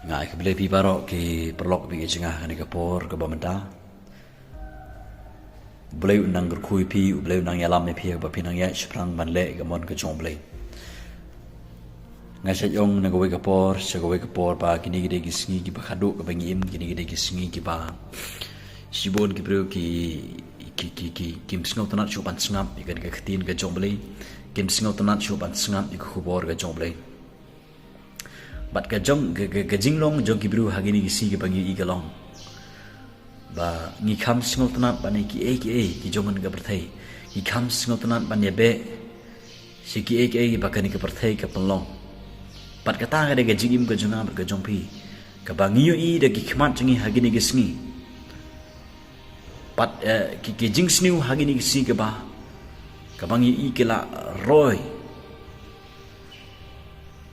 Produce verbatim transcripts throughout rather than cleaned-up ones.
Nga ai khublei phi baroh ki paralok bad ki jingai ha kane ka por kaba mynta. U Blei un nang kyrkhu ïa phi, U Blei un nang ïalam ïa phi, ba phin nang ïaid shaphrang ban leh ïa ka mon ka jong U Blei. Nga shait ong na kawei ka por sha kawei ka por ba kine ki dei ki sngi kiba khadduh kaba ngi im, kine ki dei ki sngi kiba shibun ki briew ki, ki, ki, ki, kim sngewtynnad shuh ban sngap ïa kane ka ktien ka jong U Blei, kim sngewtynnad shuh ban sngap ïa ka khubor ka jong U Blei. Bad ka jong, ka, ka, ka jinglong jong ki briew ha kine ki sngi kiba ngi ïohi ka long ba ngi kham sngewtynnad ban ïa kiei kiei ki jong kane ka pyrthei. Ngi kham sngewtynnad ban ïa beh sha kiei kiei ba kane ka pyrthei ka pynlong. Bad kata ka dei ka jingim ka jong nga bad ka jong phi, kaba ngi ïohi da ki khmat jong ngi ha kine ki sngi. Bad, eh, ki, ki jingsniew ha kine ki sngi kaba, kaba ngi ïohi ki la roi,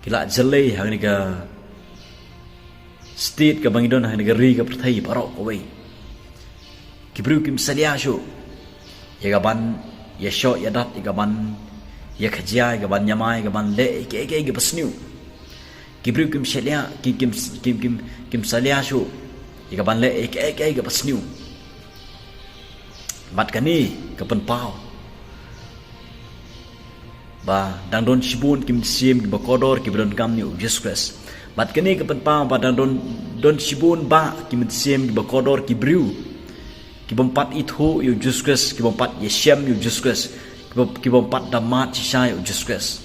ki la jlei ha kane ka state kaba ngi don, ha kane ka ri ka pyrthei baroh kawei. Ki briew kim salia shuh ïa kaban ïashoh ïadat, ïa kaban ïakhajia, ïa kaban ïamai, ïa kaban leh ïa kiei kiei kiba sniew. Ki briew kim salia, ki, kim, kim, kim, kim salia shuh ïa kaban leh ïa kiei kiei kiba sniew. Bad kane ka pynpaw ba dang don shibun ki mynsiem kiba kordor kiba donkam ïa U Jisu Khrist. Bad kane ka pynpaw ba dang don, don shibun bah ki mynsiem kiba kordor, ki briew ki bym pat ithuh ïa U Jisu Khrist, ki bym pat ïashem ïa U Jisu Khrist, ki bym, ki bym pat da mad shisha ïa U Jisu Khrist.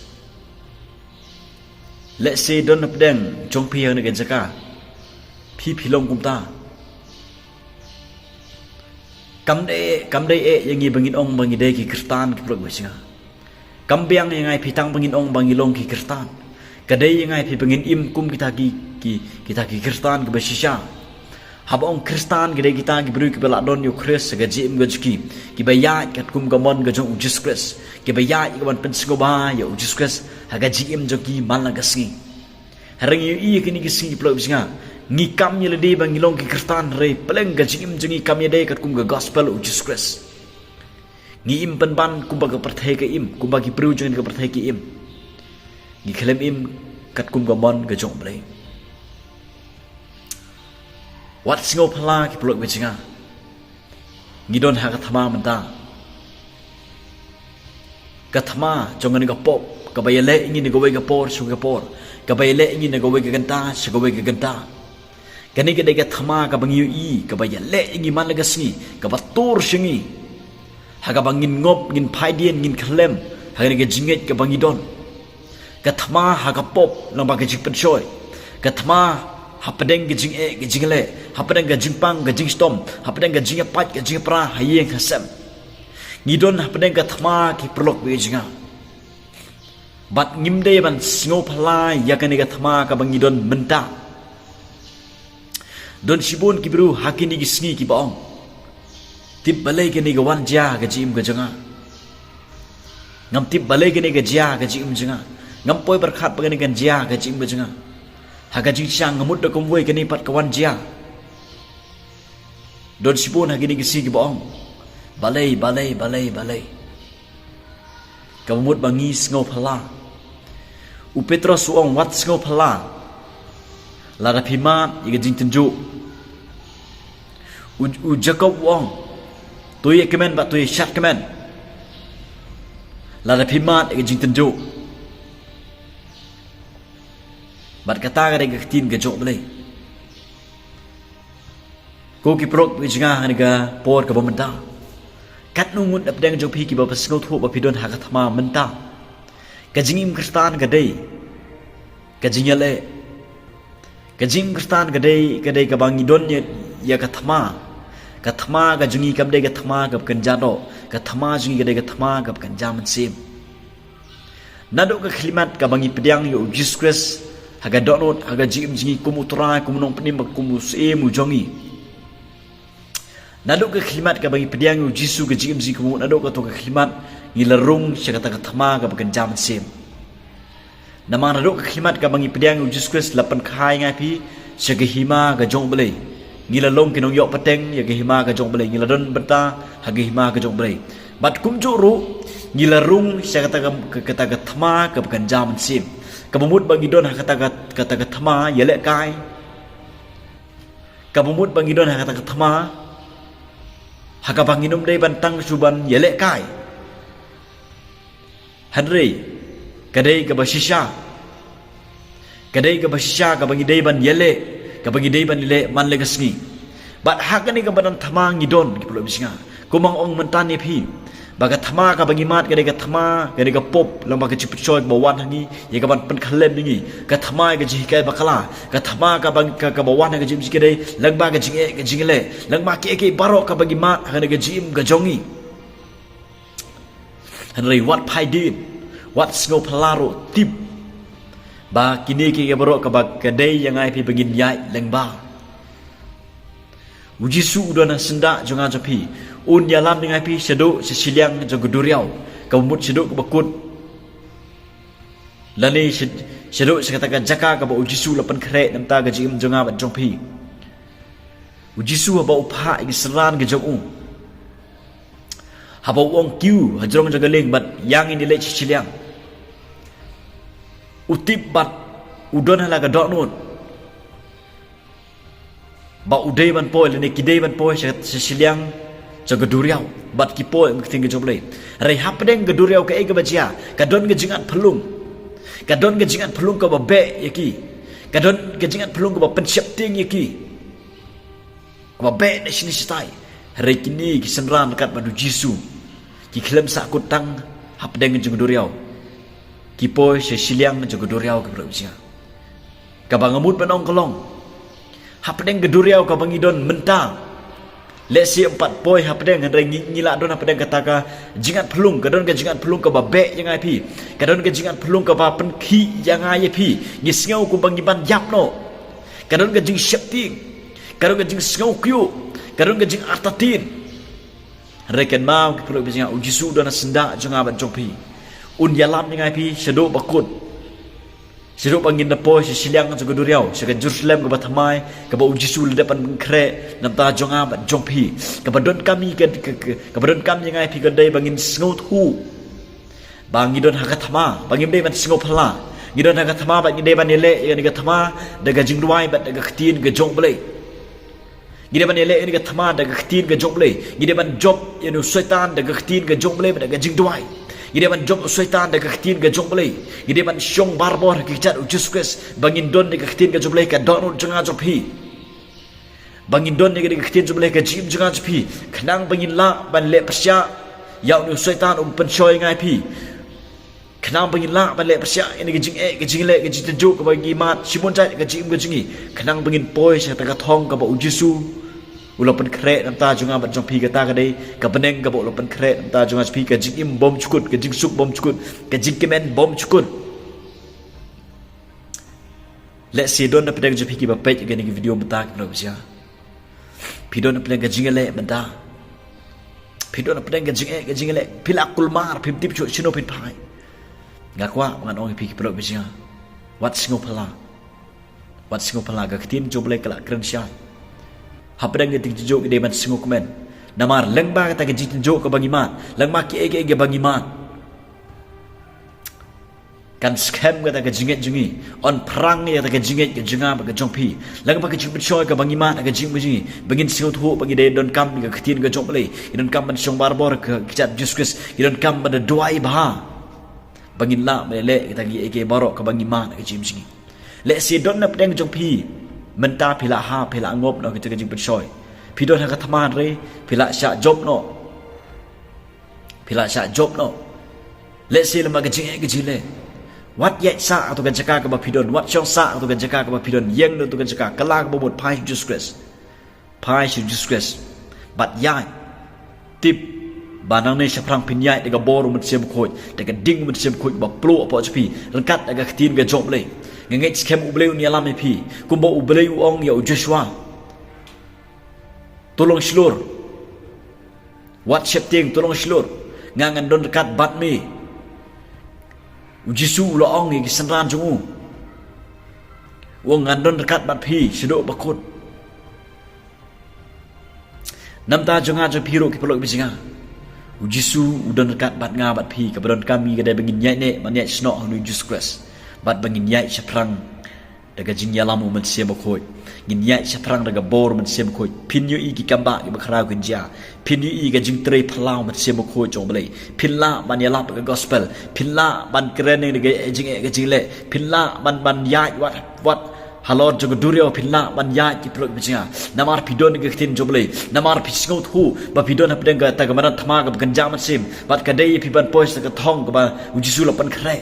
Lehse don hapdeng jong phi ha kane ka jaka, phi, phi long kumta. Kam dei, kam dei eh ïa ngi ba ngin ong ba ngi dei ki Khristan, ki paralok bad ki jingai. Kam biang ïa nga ïa phi tang ba ngin ong ba ngi long ki Khristan. Ka dei ïa nga ïa phi ba ngin im kum kita ki, ki, kita ki Khristan kiba shisha. Haba ong Khristan, ki dei kita ki briew kiba la don ïa U Khrist ha ka jingim ka jong ki, kiba ïaid katkum ka mon ka jong U Jisu Khrist, kiba ïaid ïa kaban pynsngewbha ïa U Jisu Khrist ha ka jingim jong ki man la ka sngi. Hynrei ngi ïohi ïa kine ki sngi, ki paralok bad ki jingai, ngi kam ïa lade ba ngi long ki Khristan, hynrei pleng ka jingim jong ngi kam ïadei katkum ka gospel U Jisu Khrist. Ngi im pynban kumba ka pyrthei ka im, kumba ki briew jong ka pyrthei ki im. Ngi khlem im katkum ka mon ka jong U Blei. Wat sngewphylla, ki paralok bad ki jingai. Ngi don ha ka thma mynta. Ka thma jong kane ka pop, kaba ïaleh ïa ngi na kawei ka por sha kawei ka por, kaba ïaleh ïa ngi na kawei ka kynta sha kawei ka kynta. Kane ka dei ka thma kaba ngi ïohi, kaba ïaleh ïa ngi man la ka sngi, kaba tur sha ngi. Ha kaba ngin ngop, ngin phaidien, ngin khlem ha kane ka jingngeit kaba ngi don. Ka thma ha ka pop, naba ka jingpynshoi. Ka thma hapdeng ka jingeh, ka jingleh, hapdeng ka jingpang, ka jingshitom, hapdeng ka jingïapait, ka jingïapra ha ïing ha sem. Ngi don hapdeng ka thma, ki paralok bad ki jingai. Bad ngim dei ban sngewphylla ïa kane ka thma kaba ngi don mynta. Don shibun ki briew ha kine ki sngi kiba ong, tip balei kane ka wan jia ha ka jingim ka jong nga. Ngam tip balei kane ka jia ha ka jingim jong nga. Ngam poi pyrkhat ba kane kan jia ha ka jingim ka jong nga. Ha ka jingshisha nga mut da kumwei, kane pat ka wan jia. Don shibun ha kine ki sngi kiba ong, balei, balei, balei, balei. Kaba mut ba ngi sngewphylla. U Petros u ong, wat sngewphylla. Lada phi mad ïa ka jingtynjuh. U, u Jakob u ong, to ïa kmen bad to ïa shad kmen. Lada phi mad ïa ka jingtynjuh. Bad kata ka dei ka ktien ka jong U Blei. Ko ki paralok bad ki jingai, ha kane ka por kaba mynta, katno ngut hapdeng jong phi kiba phi sngewthuh ba phi don ha ka thma mynta? Ka jingim Khristan ka dei ka jingïaleh. Ka jingim Khristan ka dei, ka dei kaba ngi don ïa, ïa ka thma. Ka thma ka jong ngi kam dei ka thma kaba kynja doh. Ka thma jong ngi ka dei ka thma kaba kynja mynsiem. Naduh ka khyllipmat kaba ngi pdiang ïa U Jisu Khrist ha ka dohnud, ha ka jingim jong ngi kum u Trai, kum u Nongpynim, kum u Syiem u jong ngi. Naduh ka khyllipmat kaba ngi pdiang ïa U Jisu ha ka jingim jong ngi, kum u, naduh kato ka khyllipmat ngi la rung sha kata ka thma kaba kynja mynsiem. Namar naduh ka khyllipmat kaba ngi pdiang ïa U Jisu Khrist la pynkha ïa nga ïa phi sha ka hima ka jong U Blei. Ngi la long ki nongïoh pateng ïa ka hima ka jong U Blei, ngi la don bynta ha ka hima ka jong U Blei. Bad kumjuh ruh ngi la rung sha kata ka, ka, kata ka thma kaba kynja mynsiem. Kaba mut ba ngi don ha kata ka, kata ka thma ïalehkai, Kaba mut ba ngi don ha kata ka thma ha kaba ngin ym dei ban tang shu ban ïalehkai. Hynrei ka dei kaba shisha. Ka dei kaba shisha kaba ngi dei ban ïaleh, kaba ngi dei ban ïaleh man la ka sngi. Bad ha kane kaba dang thma ngi don, ki paralok ba shisha. Kumba nga ong mynta ïa phi ba ka thma kaba ngi mad ka dei ka thma, ka dei ka pop, lyngba ka jingpynshoi kaba wan ha ngi ïa kaban pynkhlem ïa ngi. Ka thma ïa ka jinghikai bakla. Ka thma kaba, ka, kaba wan ha ka jingim jong ngi ka dei lyngba ka jingeh, ka jingleh, lyngba kiei kiei baroh kaba ngi mad ha kane ka jingim ka jong ngi. Hynrei wat phai dien, wat sngewphylla ruh, tip ba kine kiei kiei baroh kaba ka dei ïa nga ïa phi ba ngin ïaid lyngba. U Jisu u don ha syndah jong nga jong phi. Un ïalam ïa nga ïa phi shaduh sha shiliang jong ka duriaw, kaba mut shaduh kaba kut. Lane shad-, shaduh sha kata ka jaka kaba U Jisu u la pynkhreh na ka bynta ka jingim jong nga bad jong phi. U Jisu haba u phah ïa ki synran ki jong u, haba u ong, kiew hajrong jong ka lieng bad ïa ngin ïaleit sha shiliang, u tip bad u don ha la ka dohnud ba u dei ban poi, lane ki dei ban poi sha, sha shiliang jong ka duriaw, bad ki poi ym ktien ka jong U Blei. Hynrei hapdeng ka duriaw kaei kaba jia? Ka don ka jingat phyllung. Ka don ka jingat phyllung kaba beh ïa ki. Ka don ka jingat phyllung kaba pynsheptieng ïa ki, kaba beh na shane shatai. Hynrei kine ki synran ryngkat bad U Jisu ki khlem sahkut tang hapdeng jong ka duriaw, ki poi sha shiliang jong ka duriaw, ki paralok ba shisha. Kaba nga mut ban ong ka long, hapdeng ka duriaw kaba ngi don mynta, lehse ym pat poi hapdeng, hynrei ngi, ngi lah don hapdeng kata ka jingat phyllung. Ka don ka jingat phyllung kaba beh ïa nga ïa phi. Ka don ka jingat phyllung kaba pynkhih ïa nga ïa phi. Ngi sngew kumba ngi ban ïap noh. Ka don ka jingsheptieng. Ka don ka jingsngewkyiuh. Ka don ka jingartatien. Hynrei kynmaw, ki paralok ba shisha, U Jisu u don ha syndah jong nga bad jong phi. Un ïalam ïa nga ïa phi shaduh ba kut, shaduh ba ngin da poi sha shiliang jong ka duriaw, sha ka Jerusalem kaba thymmai, kaba U Jisu u la dep ban pynkhreh na ka bynta jong nga bad jong phi. Kaba donkam ïa ka, ka, ka, kaba donkam ïa nga ïa phi ka dei ba ngin sngewthuh ba ngi don ha ka thma, ba ngim dei ban sngewphylla. Ngi don ha ka thma bad ngi dei ban ïaleh ïa kane ka thma da ka jingduwai bad da ka ktien ka jong U Blei. Ngi dei ban ïaleh ïa kane ka thma da ka ktien ka jong U Blei. Ngi dei ban jop ïa une u Soitan da ka ktien ka jong U Blei bad da ka jingduwai. Ngi dei ban jop u Soitan da ka ktien ka jong U Blei. Ngi dei ban shong barabor ha ki kjat U Jisu Khrist, ba ngin don ïa ka ktien ka jong U Blei ha ka dohnud jong nga jong phi. Ba ngin don ïa ka ktien jong U Blei ha ka jingim jong nga jong phi, khnang ba ngin lah ban leh pyrshah ïa une u Soitan um pynshoi ïa nga ïa phi. Khnang ba ngin lah ban leh pyrshah ïa kane ka jingeh, ka jingleh, ka jingtynjuh kaba ngi mad shibun jait ha ka jingim ka jong ngi, khnang ba ngin poi sha kata ka thong kaba U Jisu u la pynkhreh na ka bynta jong nga bad jong phi. Kata ka dei ka bneng kaba u la pynkhreh na ka bynta jong nga jong phi, ka jingim bymjukut, ka jingsuk bymjukut, ka jingkmen bymjukut. Lehse don na pdeng jong phi kiba peit ïa kane ka video mynta, ki paralok ba shisha. Phi don na pdeng ka jingeh mynta. Phi don na pdeng ka jingeh, ka jingeh. Phi la kulmar, phim tip shuh shano phin phai. Nga kwah ban ong ïa phi, ki paralok ba shisha, wat sngewphylla. Wat sngewphylla, ka ktien jong U Blei ka la kren shai. Hapdeng ka jingtynjuh ngi dei ban sngewkmen. Namar lyngba kata ka jingtynjuh kaba ngi mad, lyngba kiei kiei kiba ngi mad, kan skhem kata ka jingngeit jong ngi, yn phrang ïa kata ka jingngeit ka jong nga bad ka jong phi. Lyngba ka jingpynshoi kaba ngi mad ha ka jingim ka jong ngi, ba ngin sngewthuh ba ngi dei donkam ïa ka ktien ka jong U Blei, ngi donkam ban shong barabor ha ka kjat Jisu Khrist, ngi donkam ban da duwai bha, ba ngin lah ban leh ïa kita kiei kiei baroh kaba ngi mad ha ka jingim jong ngi. Lehse don na pdeng jong phi mynta, phi la hap, phi la ngop noh ha kita ki jingpynshoi. Phi don ha ka thma, hynrei phi la shah jop noh. Phi la shah jop noh. Lehse lem bad ka jingeh ka jingleh. Wat ïaid sah ha katu ka jaka kaba phi don. Wat shong sah ha katu ka jaka kaba phi don. Ïeng na katu ka jaka. Kylla kaba mut, phai sha U Jisu Khrist. Phai sha U Jisu Khrist. Bad ïaid. Tip ba nangne shaphrang phin ïaid da ka bor U Mynsiem Bakhuid, da ka ding U Mynsiem Bakhuid ba pluh hapoh jong phi, ryngkat da ka ktien ka jong U Blei. Nga ngeit skhem U Blei un ïalam ïa phi, kumba U Blei u ong ïa u Joshua. To long shlur. Wat sheptieng, to long shlur. Nga ngan don ryngkat bad me. U Jisu u la ong ïa ki synran jong u, u ong, ngan don ryngkat bad phi shaduh ba kut. Na bynta jong nga jong phi ruh, ki paralok ba shisha, U Jisu u don ryngkat bad nga bad phi. Kaba donkam ïa ngi ka dei ba ngin ïaineh ban ïaid snoh ha une U Jisu Khrist, bad ba ngin ïaid shaphrang Da ka jingïalam u Mynsiem Bakhuid ngin ïaid shaphrang da ka bor u Mynsiem Bakhuid. Phin ïohi ki kambah kiba khraw kin jia. Phin ïohi ka jingtrei phylla u Mynsiem Bakhuid jong U Blei. Phin lah ban ïalap ka gospel. Phin lah ban kren da ka jingeh ka jingleh. Phin lah ban ban ïaid wat wat halor jong ka duriaw. Phin lah ban ïaid ki paralok kiba jngai. Namar phi don ka ktien jong U Blei. Namar phi sngewthuh ba phi don hapdeng kata ka madan thma kaba kynja mynsiem. Bad ka dei ïa phi ban poi sha ka thong kaba u Jisu la pynkhreh.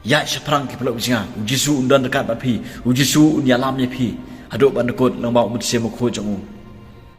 Ïaid shaphrang ki paralok kiba jngai. U Jisu un don ryngkat bad phi. U Jisu un ïalam ïa phi haduh ban dkut lyngba u Mynsiem Bakhuid jong u.